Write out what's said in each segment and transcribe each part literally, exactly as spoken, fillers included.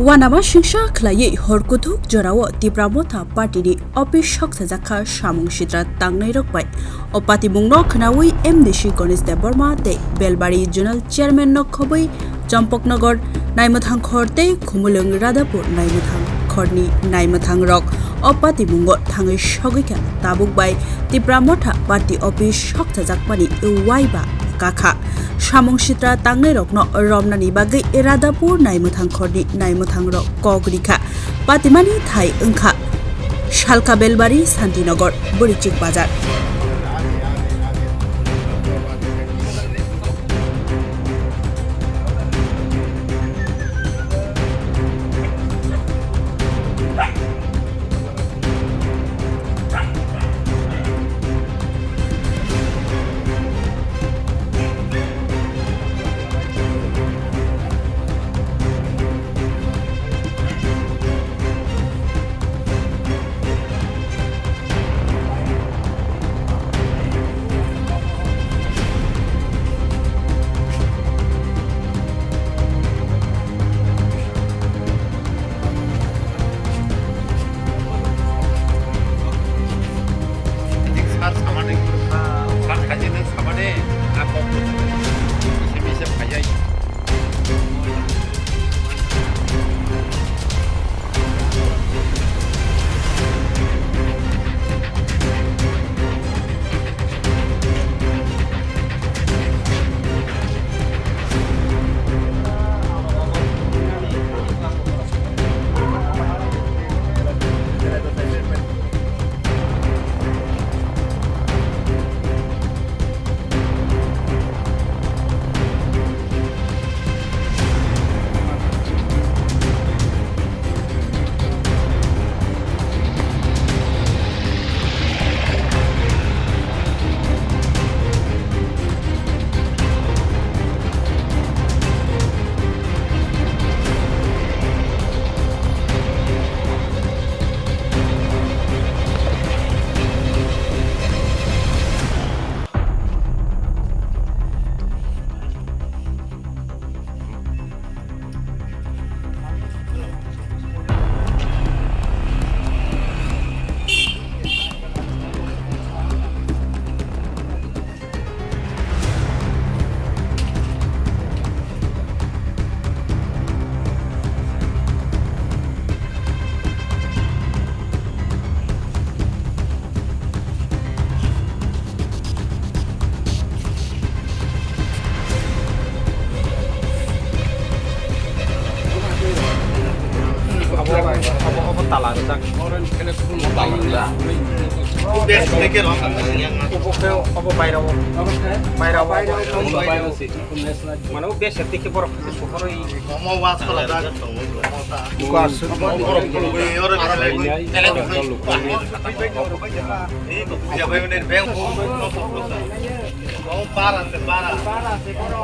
Uanama singsa khwlaiwi hor kuthuk jorao Tipra Motha Party ni office sok sajak kha samung sitra tangnai rok bai. O patimung no khwnawi M D C Ganesh Debbarma tei Belbari Zonal Chairman no khobwi Champaknagar Naimwthang Khor tei Khumulwng Radhapur Naimwthang Khor ni naimwthang rok o patimungo thangwi sogwi kha. Tabuk bai Tipra Motha Party office sok sajak mani uaiba kakha. Samung sitra tangnai rokno romnani bagwi Radhapur Naimwthang Khor ni naimwthang rok kok rikha. Patimani thai wngkha Salka Belbari, Santinagar, Borichik Bazar. Sar samani, sar khaji nang samani, ako misi misi phayai. Obo, obo, obo tala rijak. Obo khe, obo bairao. Bairao. Mane o besi tei khe borok khe sohoroi. Omo wa sala da. Ko aswk. Para se para. Para se para.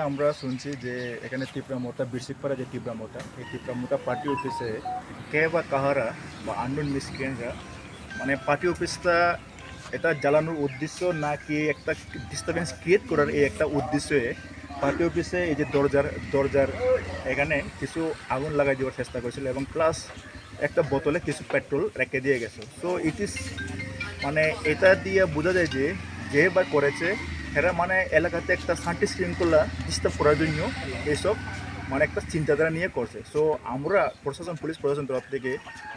আমরা শুনছি যে এখানে তিপ্রা মোর্চা, বিরসিকপাড়া যে তিপ্রা মোর্চা, এই তিপ্রা মোর্চা পার্টি অফিসে কে বা কাহারা বা আননোন মিসক্রিয়েন্টরা, মানে, পার্টি অফিসটা এটা জ্বালানোর উদ্দেশ্য নাকি একটা ডিস্টারবেন্স ক্রিয়েট করার এই একটা উদ্দেশ্যে পার্টি অফিসে এই যে দরজার দরজার এখানে কিছু আগুন লাগাই দেওয়ার চেষ্টা করেছিল এবং প্লাস একটা বোতলে কিছু পেট্রোল রেখে দিয়ে গেছে। সো ইট ইজ, মানে, এটা দিয়ে বোঝা যায় যে যে বা করেছে এরা, মানে, এলাকাতে একটা শান্তি শৃঙ্খলা ডিস্টার্ব করার জন্য এইসব, মানে, একটা চিন্তাধারা নিয়ে করছে। সো আমরা প্রশাসন, পুলিশ প্রশাসন তরফ থেকে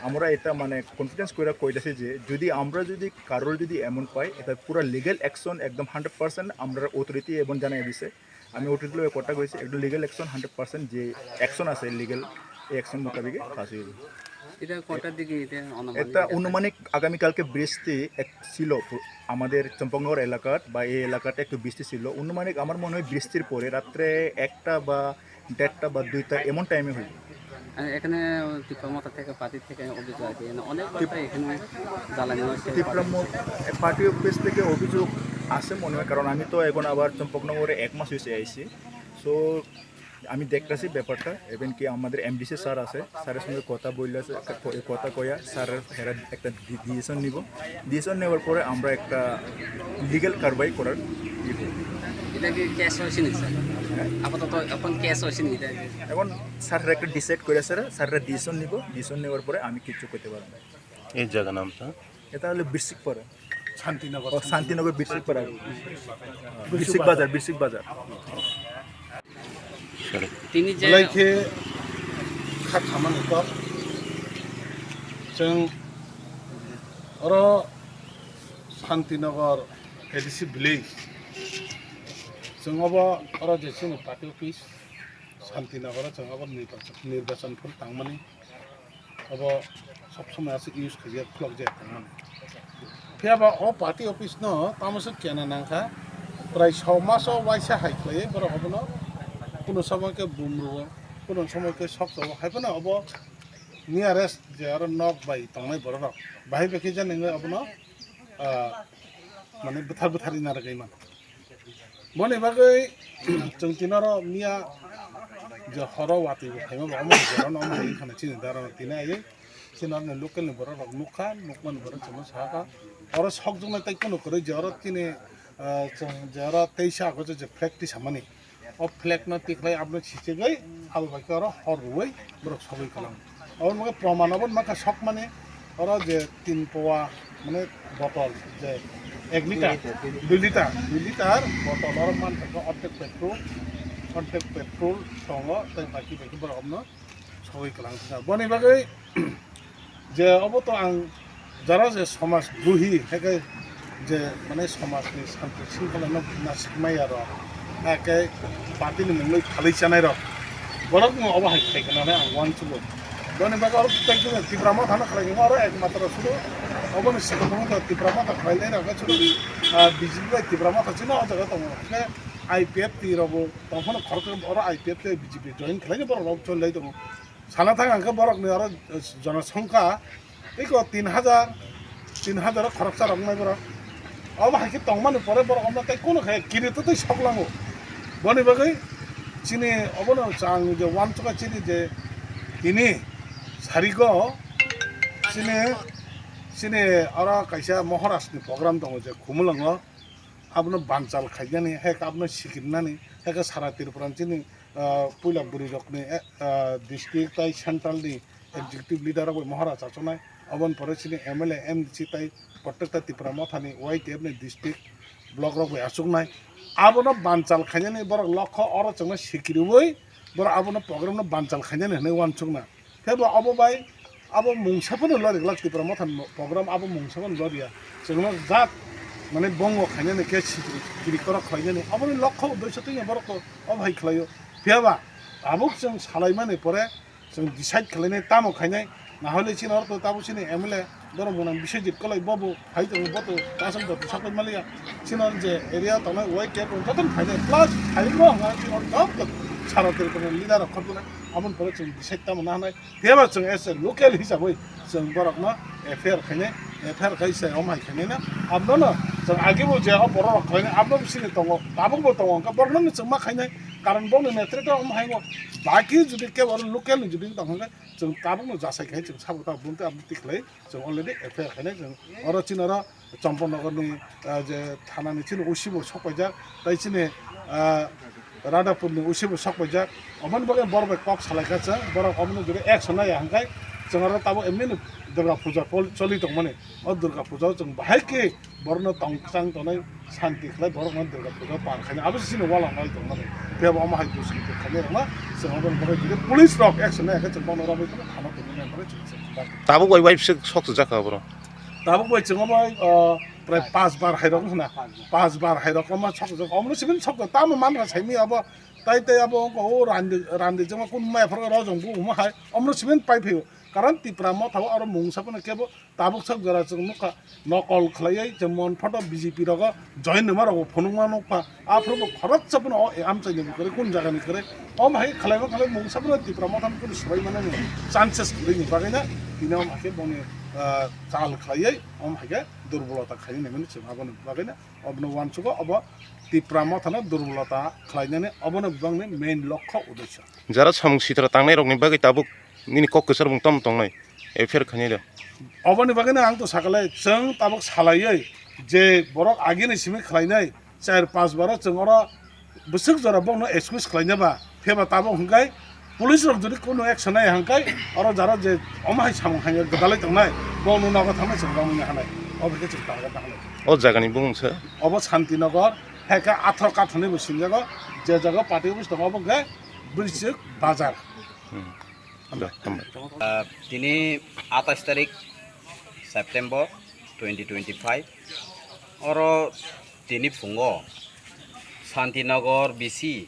আমরা এটা, মানে, কনফিডেন্স করে কইতেছি যে যদি আমরা যদি কারোর যদি এমন পাই, এটা পুরো লিগ্যাল অ্যাকশন একদম হান্ড্রেড পার্সেন্ট আমরা অথরিটি এবং জানাই দিছে। আমি অথরিটি লগে কথা কইছি, একটু লিগ্যাল অ্যাকশন হান্ড্রেড পার্সেন্ট যে অ্যাকশন আছে লিগ্যাল, এই অ্যাকশন মোতাবেক কাজ হইব। এটা কটার দিকে এটা অনুমানিক এটা এটা? অনুমানিক আগামীকালকে বৃষ্টি এক ছিল পু-, আমাদের চম্পকনগর এলাকার বা এই এলাকাটা একটু বৃষ্টি ছিল। অনুমানিক আমার মনে হয় বৃষ্টির পরে রাত্রে একটা বা দেড়টা বা দুইটা এমন টাইমে হইব। আর এখানে তিপ্রা মোর্চা থেকে, পার্টি থেকে অভিযোগ আছে, মানে, অনেকবার টিপ-, তাই এখানে জ্বালানি হয়েছে। তিপ্রা মো-, পার্টি অফিস থেকে অভিযোগ আছে মনে হয়, কারণ আমি তো এখন আবার চম্পকনগরে এক মাস হয়েছে আইছি। সো আমি দেখতেছি ব্যাপারটা, ইভেন কি আমাদের এমডিসি স্যার আছে, স্যারের সঙ্গে কথা বললে, কথা কইয়া স্যার এরা একটা ডিসিশন নিব। ডিসিশন নেওয়ার পরে আমরা একটা লিগ্যাল কারবাই করার ইয়ে করব। এটা কি কেস হয়েছে নি, স্যার? হ্যাঁ? আপাতত এখন কেস হয়েছে নি এটা? এখন স্যাররা একটা ডিসাইড করে, স্যার, স্যাররা ডিসিশন নিব। ডিসিশন নেওয়ার পরে আমি কিচ্ছু করতে পারবো না। এই জায়গা নামটা? এটা হলো বিরসিকপাড়া। শান্তিনগর। ও, শান্তিনগর বিরসিকপাড়া। বিরসিক বাজার, বিরসিক বাজার। Tini je belai khe kha khamani kok. Chwng oro Santinagar A D C village. Chwng obo oro je chini party office Santinagar o chwng obo nirbachon, nirbachon phuru tangmani. Obo sob somoi aswk use khaijak, khulokjak tongmani. Phiya ba o party office no tamo se kena nangkha, prai soi maso waisa hai khlaiwi borok obono kuno somoi khe bumrwo, kuno somoi khe sokchao, hai phano obo nearest je aro nok bai tongnai borok rok bahai bai khe jani wngwi obono, ah, mane bwthar bwthar rina rwgwi mano. Boni bagwi chwng tini oro miya je horo watwi bo phaima bo omo ni jora no omo hai wngkha na chini dara no tini ayo chini oro ni local ni borok rok nukha, nukmani borok chwngno sakha oro sokjaknai tei kunu kwrwi je oro chini, ah, chwng je oro teisa agosto je flag tisamani. O flag no tikhlai abono sichigwi abo bai khe oro hor rwui borok sogwi kwlang. Abo wngkha proman, abo wngkha sokmani oro je tin powa mane botol je ek liter, dui liter, dui liter botol oro mankha khe orthek petrol, orthek petrol tongo tei baki bai khe borok abono sogwi kwlang thangkha. Boni bagwi je obo to ang jara je somaj drohi, hake je mane somaj ni santi singkhala no nasikmaya rok, hake party ni mungwi phalwi chanai rok, borok no obo hai khai khna ang uansukgo. Boni bagwi oro tei khe Tipra Motha no khlai khe oro ekmatro sudu obo ni sikhe Tipra Motha khlai lai rok sudu, ah, B J P bai Tipra Motha chini o jaga tongo. Hake I P F T rok bo tongphano khorok oro I P F T B J P join khlai borok rok choli lai tongo. Sana thang ang khe borok ni oro, eh, jonosongkha tei ko tin hajar, tin hajar o khoroksa rok wngnai borok. Obo hai khe tongmani pore borok omo tei kono khe kiri to tei sok lango. Boni bagwi chini obono chang je uansukha chini je tini sarigo chini, chini oro kaisa Moharaj ni program tongo je Khumulwngo. Abono banchal khainani, hai khe abono sikirnani, hai khe sara Tripura ni chini, ah, puila bwrwi rokni, eh, ah, district tai central ni executive leader rok bai Maharaj achuknai, aboni pore chini M L A, M D C tai protecta Tipra Motha ni Y T F ni district block rok bai achuknai. Abono banchal khainani borok lokho oro chwngno sikiriwi borok abono program no banchal khainani hinwi uansukna. Tei bo obo bai abo mungsa phano lori glak Tipra Motha ni program abo mungsa phano lori ya. Chwngno jat mane bongo khainani khe sikiri kiri korok khlainani aboni lokho uddesho twi borok obo hai khlaio. Phiya ba tabuk chwng salaimani pore chwng decide khlainai tamo khainai. Na hole chini oro to tabuk chini M L A borok mwnang Biswajit Koloi bobo hai tongo, bo to kasam to sapai maliya. Chini oro je area tongnai Y T F joto phainai plus phainai bo hwnga chini oro joto sara Tripura ni leader rok khobjana aboni pore chwng decide tamo na hanai. Phiya ba chwng as a local hisabwi chwng borokno F I R khainai, F I R khai se omo hai khainai na. Abono chwng age bo je o borok rok khlainai, abono bisingni tongo, tabuk bo tongo, hwnkhe borokno chwng ma khainai. Karon bongni netrito omo hai bo baki jodi kebo oro local ni jodi tong hwnkhai chwng tabukno jasai khai chwng sabo ta bumte abdi tikhlai chwng already F I R khainai chwng oro chini oro Champanagar ni, ah, je thana ni chini O C bo sok paijak tai chini, ah, Radhapur ni O C bo sok paijak. Oboni bagwi borok bai kok salai kha chwng borok omono jodi action nai hwnkhai chwng oro tabuk emni Durga puja pol-, choli tongmani o Durga puja o chwng bahai khe borokno tong kwchang tongnai, santi khlai borokno Durga puja par khaina abo se chini walang nai tongmani. Phiya bo omo hai duskiti khainai rokno chwng obo ni bagwi jodi police rok action nai khe chwng bono romwi phano thana tongwi nai bagwi chwng se. Tabuk bai wife se sok sujak kha borok. Tabuk bai chwng omo, o, prai pas bar hai rok wngkha na. Pas bar hai rok omo sok sujak, omo sibin sok tamo man kha saimi abo tai tai abo wngkha o randi randi jema kun mai phar rojong bu omo hai omo sibin pai phaio. Karon Tipra motha o aro mungsa phano kebo tabuk sak jora chwng nukha, nokol khlaiwi je mon photo B J P rogo join nima rogo phunukma nukha. Aphuru bo khoroksa phano o amchaini kwrwi kun jagani kwrwi. Om hai khlaima khlai mungsa phano Tipra mothani kun swbai manani chances kwrwini bagwino tini om hai khe boni, ah, chal khlaiwi om hai khe durbolota khaini hinwi chwng aboni bagwino obono uansugo obo Tipra mothano durbolota khlainani obono bebakni main lokho uddesho. Jara samung sitra tangnai rokni bagwi tabuk nini kok kwchar mung tamo tongnai, F I R khainai da? Oboni bagwino ang to sakale, chwng tabuk salaiwi je borok agini simi khlainai, char pas baro chwng oro bwswk jora bokno excuse khlaina ba, pheba tabuk hwnkhai police rok jodi kono action nai hwnkhai oro jara je omo hai samung hai gwdalai tongnai, bokno nogo thangnai chwng romwi hanai, obo khe chwng target hanai. O jagani bumung se? Obo Santinagar, hai khe atharo kathoni bo sinjago, je jaga party office tongo obo khe Bwrwichwk Bazar. Hmm. Hambai, hambai. Ah, tini atais tarik September twenty twenty-five. Oro tini phungo Santinagar B C,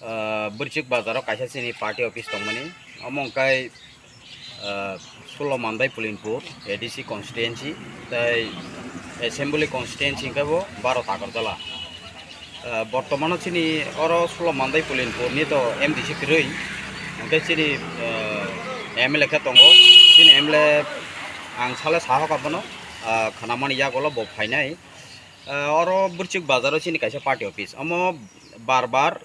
ah, Bwrwichwk Bazaro kaisa chini party office tongmani. Omo wngkha, ah, Sulo Mandai Pulinpur A D C constituency, tei assembly constituency hwnkhe bo baro Takarjala. Ah, bortomano chini oro Sulo Mandai Pulinpur ni to M D C kwrwi, hwnkhe chini, ah, M L A khe tongo. Chini M L A ang sale saha kha bono, ah, khnamani yagulo bo phainai. Ah, oro Bwrwichwk Bazaro chini kaisa party office, omo bar bar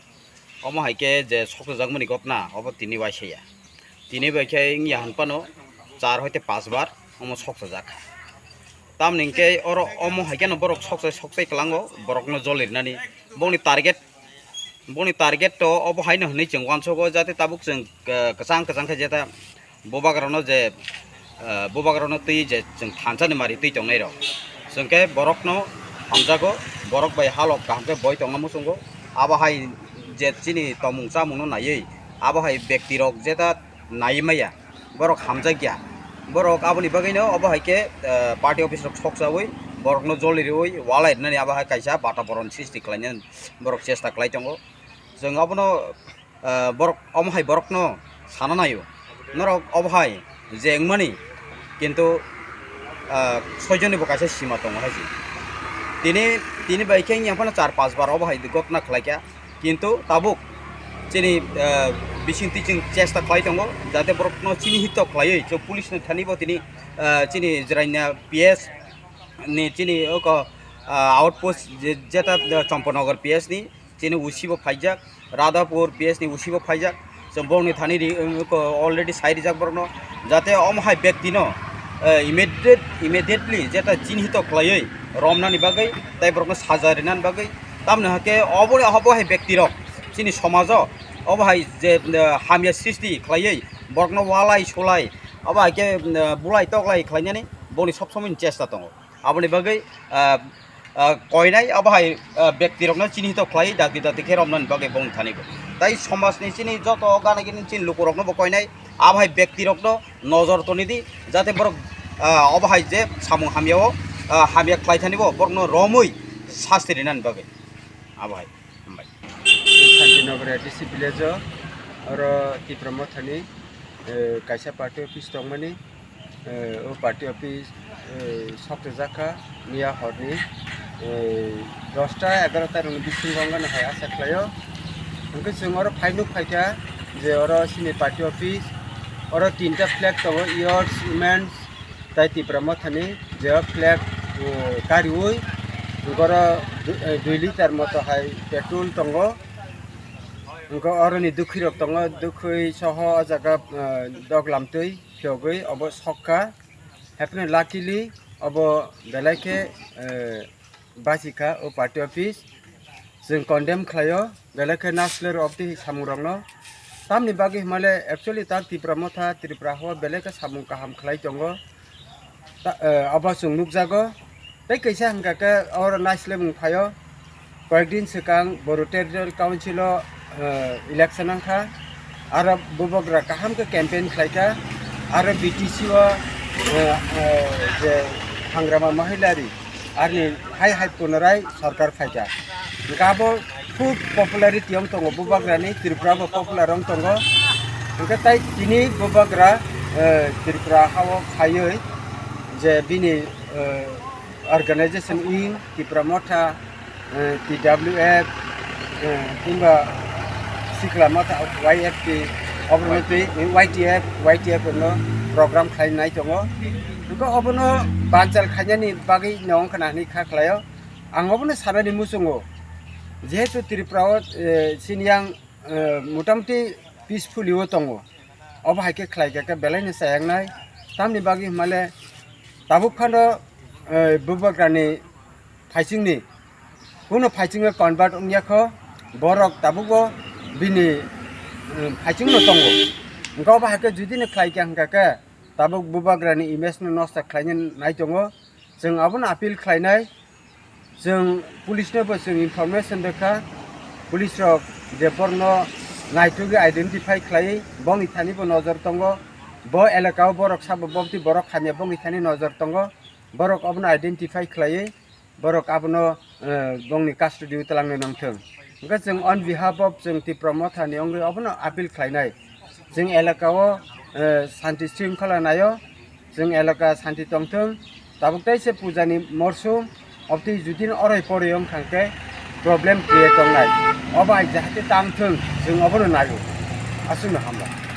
omo hai khe je soksojakmani gotna obo tini waisa ya. Tini bai khe wngya hwn phano char hoite pas bar omo sokchajak kha. Tamni hwnkhe oro omo hai kheno borok sokchai sokchai kwlango borokno joli rwnani. Boni target, boni target to obo haino hwnwi chwng uansugo, jate tabuk chwng, eh, kwchang kwchang khe jeta bubagrano je, eh, bubagrano twi je chwng thansani mari twi tongnai rok. Chwng khe borokno hamjago, borok bai halok kaham khe boi tongna muchungo. Abo hai je chini tongmung chamungno naiwi, abo hai bekti rok jeta nai maya, borok hamjakya. Borok aboni bagwino obo hai khe, eh, party office rok sokchawi, borokno joli riwi walai rwnani abo hai kaisa bataboron sristi khlainani borok chesta khlai tongo. Chwng abono, eh, borok omo hai borokno sana naio. Norok obo hai je wngmani, kintu, ah, soijoni bo kaisa sima tongo hai se. Tini, tini bai khe wngya phano char pas bar obo hai gotna khlai kha. Kintu tabuk chini, ah, bising twi chwng chesta khlai tongo, jate borokno chini hito khlaiwi chwng police ni thani bo tini, ah, chini Jraina P S ni chini oko, ah, outpost je-, jeta, ah, Champanagar P S ni chini O C bo phaijak, Radhapur P S ni O C bo phaijak. Chwng borokni thani ri-, um, ko already sai rijak borokno, jate omo hai bektino, eh, immediate, immediately jeta chinhito khlaiwi romnani bagwi tei borokno saja rinani bagwi. Tamni hake obo, obo hai bektirok chini somajo obo hai je, eh, hamya sristi khlaiwi borokno walai sulai obo hai khe, eh, bulai toklai khlainani boni sob somoi ni chesta tongo. Aboni bagwi, ah, ah, koinai abo hai, ah, bektirokno chinhito khlai dakti dakti khe romnani bagwi bongni thani bo. Tai somajni chini joto gana gini chini lukurokno bo koinai abo hai bektirokno nojor toni di, jate borok, ah, obo hai je samung hamya o, ah, hamya khlai thani bo borokno romwi sasti rinani bagwi. Abo hai. Hambai. Santinagar A D C village o, oro Tipra Mothani, eh, kaisa party office tongmani, eh, o party office, eh, sokchajak kha miya horni, eh, dosta egarota rokni bisingo wngmani hai asa khlaio. Hwnkhe chwng oro phai nuk phaikha je oro chini party office, oro tinta flag tongo, Yours, Women's, tai Tipra Mothani je flag, eh, kariui, oro du-, eh, dui liter moto hai petrol tongo. Wngkha oroni dukhi rok tongo, dukhi soho o jaga, eh, doglam twi phiyogwi obo sokha. Hapheno luckily obo belai khe, eh, bachikha o party office. Chwng condemn khlaio, belai khe naisler obtwi samung rokno. Tamni bagwi hwnmale actually ta Tipra Motha, Tripura hao belai khe samung kaham khlai tongo. Ta, eh, obo chwng nukjago. Tei kaisa hwnkha khe oro naislemung phaio. Koyekdin swkang Boru Territorial Council o, eh, election wngkha. Aro bubagra kaham khe campaign khlaikha. Aro B T C o, eh, eh, je Hangrama Mahilari arni hai hai Punarai sarkar phaikha. Hwnkhe abo khub popularity wng tongo bubagrani, Tripura bo popular wng tongo. Hwnkhe tai tini bubagra, eh, Tripura hao phaiwi je bini, eh, organization wing, Tipra Motha, eh, T W F, eh, himba Sikla Motha Y F T, obono twi Y T F, Y T F no program khlainai tongo. Hwnkhe obono banchal khainani bagwi no wngkhana hinwi kha khlaio. Ang obono sanani muchungo, jehetu Tripura o, eh, sini yang, eh, motamuti peacefully o tongo. Obo hai khe khlai kha khe belai no chayaknai. Tamni bagwi hwnmale tabuk phano, eh, bubagrani phaichingni, kuno phaichingno convert wngya kho, borok tabukbo bini, eh, phaichingno tongo. Hwnkhe obo hai khe judino khlai kha hwnkha khe tabuk bubagrani image no nosto khlaina nai tongo. Chwng abono appeal khlainai. Chwng police no bo chwng information rwkha, police rok je borno naitugwi identify khlai, bongni thani bo nojor tongo, bo elaka o borok sabo bobti borok hamya bongni thani nojor tongo, borok obono identify khlai, borok abono, eh, bongni custody o twlangna nangthwng. Hwnkhe chwng on behalf of chwng Tipra Motha ni wngwi obono appeal khlainai. Chwng elaka o, eh, santi shringkhola naio, chwng elaka santi tongthwng, tabuk tei se puja ni morsum, obtwi judino oroi poroi wngkha hwnkhe problem create wngnai. Obo hai jahate tangthwng, chwng obono naio. Aswkno hambai.